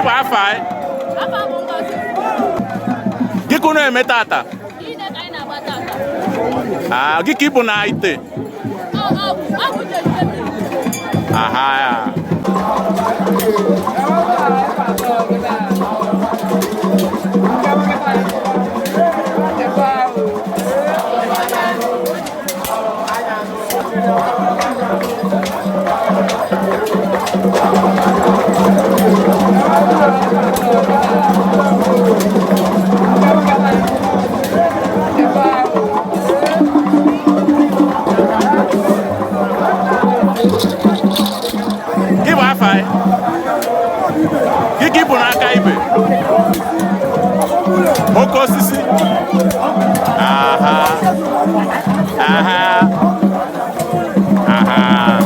Gị bụ afa anyị? Afa bụ Ngozi. Gị ka unu eme tata? Gịnị ka anyị na-agba tata? Ah, gị ka ị bụ na ite? Ọ bụ Jerusalem mmiri. Aha. Gị bụ afa anyị? Gị ka ị bụ n'aka ibe? Oke osisi? Aha. Aha. Aha.